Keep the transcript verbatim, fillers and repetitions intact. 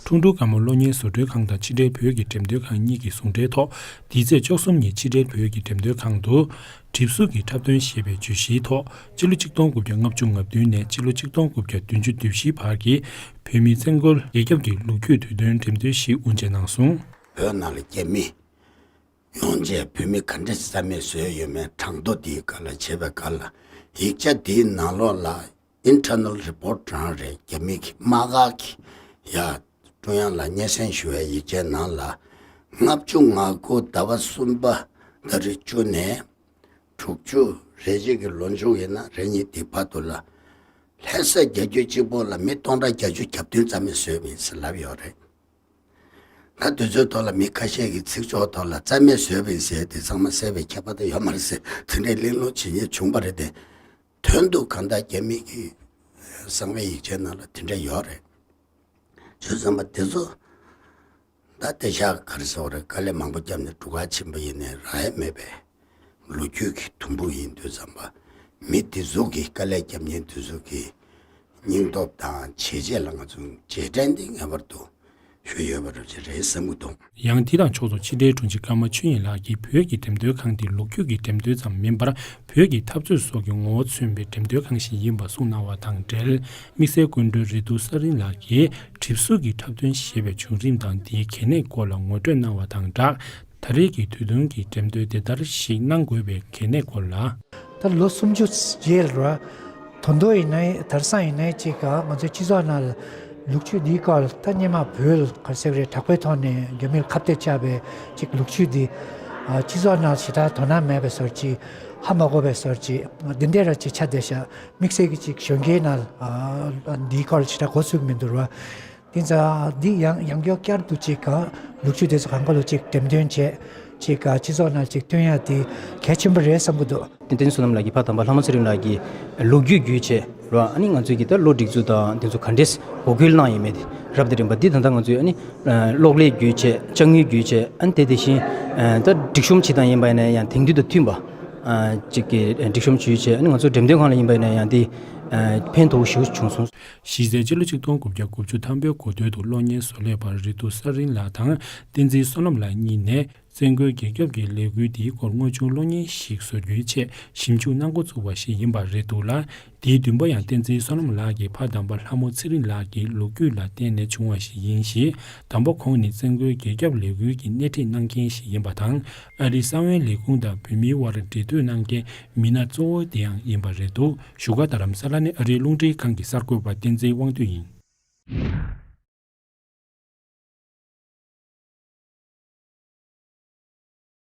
ཁྲུང་ཁྲུང་དཀར་མོ་གློག་བརྙན་བཟོ་སྐྲུན་ཁང་དང་ཕྱི་འབྲེལ་བོད་ཀྱི་འགྲེམས་སྟོན་ཁང་གཉིས་ཀྱི་ཟུང་འབྲེལ་ཐོག་འདི་ཚེས་བཅུ་གསུམ་ཉིན་ཕྱི་འབྲེལ་བོད་ཀྱི་འགྲེམས་སྟོན་ཁང་དུ། གྲིབ་གཟུགས་ཀྱི་འཁྲབ་སྟོན་ཞེས་པའི་བརྗོད་གཞིའི་ཐོག་སྤྱི་ལོ་ཆིག་སྟོང་དགུ་བརྒྱ་ལྔ་བཅུ་ང་བདུན་ནས་སྤྱི་ལོ་ཆིག་སྟོང་དགུ་བརྒྱ་བདུན་ཅུ་དོན་བཞིའི་བར་གྱི་བོད་མིའི་བཙན་རྒོལ་རྒྱལ་ཁབ་ཀྱི་ལོ་རྒྱུས་དུས་སྟོན་འགྲེམས་སྟོན་ཞིག་དབུ་འབྱེད་གནང་སོང་། བོད་ནང་ལ་རྒྱ་མི་ཡོང་རྗེས་བོད་མི་ག་འདྲ་རྩ་མེད་བཟོས་ཡོད་མེད་གྲངས་ཐོ་འདིའི་སྒང་ལ་བྱས་པའི་སྒང་ལ། ཡིག་ཆ་འདིའི་ནང་ལོགས་ལ་Internal Report རང་རེད། རྒྱ་མི་གི་དམག་སྒར་གྱི་ཡ་ཀྲུང་དབྱང་ལ་སྙན་སེང་ཞུ་བའི་ཡིག་ཆའི་ནང་ལ། ལྔ་བཅུ་ང་དགུ་ཟླ་བ་གསུམ་པ་ཟླ་རེ་བཅུ་ནས་དྲུག་ཅུ་རེ་གཅིག་གི་ལོ་མཇུག་ཡིན་ན་རེ་གཉིས་དེ་བར་དུ་ལ། ལྷ་ས་རྒྱལ་རྒྱུད་གཅིག་པོ་ལ་མི་སྟོང་ཕྲག་བརྒྱད་ཅུ་གྱ་བདུན་རྩ་མེད་བཟོས་པ་ཡིན་ཟེར་ལབ་ཡོད་རེད། ད་དུས་ཚོད་ཐོག་ལ་མི་ཁ་ཤས་ཀྱིས་ཚིག་སྦྱོར་ཐོག་ལ་རྩ་མེད་བཟོས་པ་ཡིན་ཟེར་དེ་ཚང་མ་གསལ་བའི་ཁྱད་པར་དེ་ཡོད་མ་རེད་ཟེར་དེ་འདྲའི་གླེང་སློང་བྱེད་མཁན་བྱུང་བ་རེད་དེ། དོན་དུ་གང་ལྟར་རྒྱ་མི་གི་གསང་བའི་ཡིག་ཆའི་ནང་ལ་དེ་འདྲ་ཡོད་རེད། བྱས་ཙང་མ་དེ་ཚོ་ད་དེ་ཤག་ག་རེ་ཟེར་བ་རེད། དཀའ་ལས་མང་པོ་བརྒྱབ་ནས་སྒྲུབ་ཁ་ཕྱིན་པ་ཡིན་ནའི་རག་ཡ་མེད་པའི་ལོ་རྒྱུས་ཀྱི་དུམ་བུ་ཡིན་དུས་ཙམ་པ། མི་དེ་ཚོ་གི་དཀའ་ལས་བརྒྱབ་མཁན་དེ་ཚོ་གི་སྙིང་སྟོབས་དང་བྱས་རྗེས་ལ་ང་ཚོ་རྗེས་དྲན་འདི་ངེས་པར་དུ་ཞུ་ཡོད་པ་རེད་ཅེས་རེད་བསམ་གྱི་འདུག། ཡང་དེ་དང་ཕྱོགས་སུ་ཕྱི་འབྲེལ་དྲུང་ཆེ་ཀརྨ་ཆོས་དབྱིངས་ལགས་ཀྱིས་བོད་ཀྱི་འགྲེམས་སྟོན་ཁང་དེ་ལོ་རྒྱུས་ཀྱི་འགྲེམས་སྟོན་ཙམ་མིན་པར་བོད་ཀྱི་འཐབ་རྩོད་སོགས་ཀྱི་ངོ་བོ་མཚོན་པའི་འགྲེམས་སྟོན་ཁང་ཞིག་ཡིན་པ་གསུངས་གནང་བ་དང་འབྲེལ། དམིགས་བསལ་སྐུ་མགྲོན་རེ་ཏུ་ས་རིན་ལགས་ཀྱིས་གྲིབ་གཟུགས་ཀྱི་འཁྲབ་སྟོན་ཞེས་པའི་བྱུང་རིམ་དང་དེའི་གལ་གནད་སྐོར་ལ་ངོ་སྤྲོད་གནང་བ་དང་སྦྲགས། ད་རེས་ཀྱི་དུས་སྟོན་གྱི་འགྲེམས་སྟོན་དེ་ལྟར་ཞིག་གནང་དགོས་པའི་གལ་གནད་སྐོར་ལ། ད་ལོ་སུམ་ཅུ་རྗེས་ལ་ར། ད་དུང་ཡིན་ནའི་དེང་སང་ཡིན་ནའི་ཅིག་ག་ང་ཚོའི་སྤྱི་ཚོགས་ནང་ལ་ལོ་རྒྱུས་འདིའི་སྐོར་ལ་ད་སྔོན་མ་བོད་ལ་ག་རེ་ཟེར་རེད། དྲག་པོའི་ཐོག་ནས་རྒྱ་མིར་ཁ་གཏད་བཅག་པའི་ཅིག་ལོ་རྒྱུས་འདི། ཨ། སྤྱི་ཚོགས་ནང་ཞེ་དྲག་དོ་སྣང་མེད་པའི་བཟོ་འདྲ་ཅིག་ཧ་མ་གོ་བའི་བཟོ་འདྲ་ཅིག་འདི་འདྲ་ར་ཅིག་ཆགས་བསྡད་ཤག། དམིགས་བསལ་གྱི་ཅིག་གཞོན་སྐྱེས་ནང་ལ། ཨ། འདིའི་སྐོར་ལ་ཞེ་དྲག་གོ་ཚུགས་མི་འདུག་ར། དེ་ཙང་འདི་ཡང་ཡང་བསྐྱར་བསྐྱར་དུ་ཅིག་ག་ལོ་རྒྱུས་དེ་ཚོ་གང་ག་ལོ་ཅིག་འགྲེམས་སྟོན་བྱས། ཅིག་ག་སྤྱི་ཚོགས་ནང་ཅིག་སྟོན་ཡ་དེ་གལ་ཆེན་པོ་རེད་བསམ་གྱི་འདུག། བསྟན་འཛིན་བསོད་ནམས་ལགས་ཀྱིས་ཕ་དམ་པ་ལྷ་མོ་ཚེ་རིང་ལགས་ཀྱི་ལོ་རྒྱུས་བརྒྱུད་བྱས་ར། ཨ་ནི་ང་ཚོའི་གི་ད་གློག་སྒྲིག་འཛུགས་དང་དེ་ཚོ་ག་འདྲས་འགོག་རྒོལ་གནང་ཡོད་མེད་དེ་རབ་དང་རིམ་པ་འདི་ད་ལྟ་ང་ཚོའི་ཨ་ནི་གློག་ཀླད་བརྒྱུད་བྱས། ཅ་དངོས་བརྒྱུད་བྱས། ཨ་ནི་དེ་དེ་བཞིན་ད་སྒྲིག་གཤོམ་བྱེད་སྟངས་ཡིན་པ་ཡིན་ན་ཡང་དེང་དུས་དང་མཐུན་པ་ཅིག་གི་སྒྲིག་གཤོམ་བྱས་བྱས། ཨ་ནི་ང་ཚོ་འགྲེམས་སྟོན་ཁང་ལ་ཡིན་པ་ཡིན་ན་ཡང་དེ་ཕན་ཐོགས་ཤུགས་བྱུང་སོང་། གཞི་རྩའི་སྤྱི་ལོ་ཆིག་སྟོང་དགུ་བརྒྱ་དགུ་བཅུ་ཐམ་པའི་འགོ་སྟོད་དུ་གློག་བརྙན་བཟོ་ལས་པ་རེ་ཏུ་ས་རིན་ལགས་དང་བསྟན་འཛིན་བསོད་ནམས་ལགས་གཉིས་ནས། བཙན་རྒོལ་རྒྱལ་ཁབ་ཀྱི་ལས་འགུལ་འདིའི་སྐོར་དངོས་བྱུང་གློག་བརྙན་ཞིག་བཟོ་རྒྱུའི་ཆེད་ཞིབ་འཇུག་གནང་འགོ་ཚུགས་པ་ཞིག་ཡིན་པ་རེད་འདུག་ལ། དེའི་བདུན་པ་ཡང་བསྟན་འཛིན་བསོད་ནམས་ལགས་ཀྱི་ཕ་དམ་པ་ལྷ་མོ་ཚེ་རིང་ལགས་ཀྱི་ལོ་རྒྱུས་ལ་བརྟེན་ནས་བྱུང་བ་ཞིག་ཡིན་ཞིང་། དམ་པ་ཁོང་ནི་བཙན་རྒོལ་རྒྱལ་ཁབ་ལས་འགུལ་གྱི་སྣེ་ཁྲིད་གནང་མཁན་ཞིག་ཡིན་པ་དང་། ཨ་རིའི་གསང་བའི་ལས་ཁུངས་དང་བོད་མིའི་དབར་འབྲེལ་མཐུད་གནང་མཁན་མི་སྣ་གཙོ་བོ་དེའང་ཡིན་པ་རེད་འདུག། བཞུགས་སྒར་རྡ་རམ་ས་ལ་ནས་ཨ་རིའི་རླུང་འཕྲིན་ཁང་གི་གསར་འགོད་པ་བསྟན་འཛིན་དབང་འདུས་ཡིན།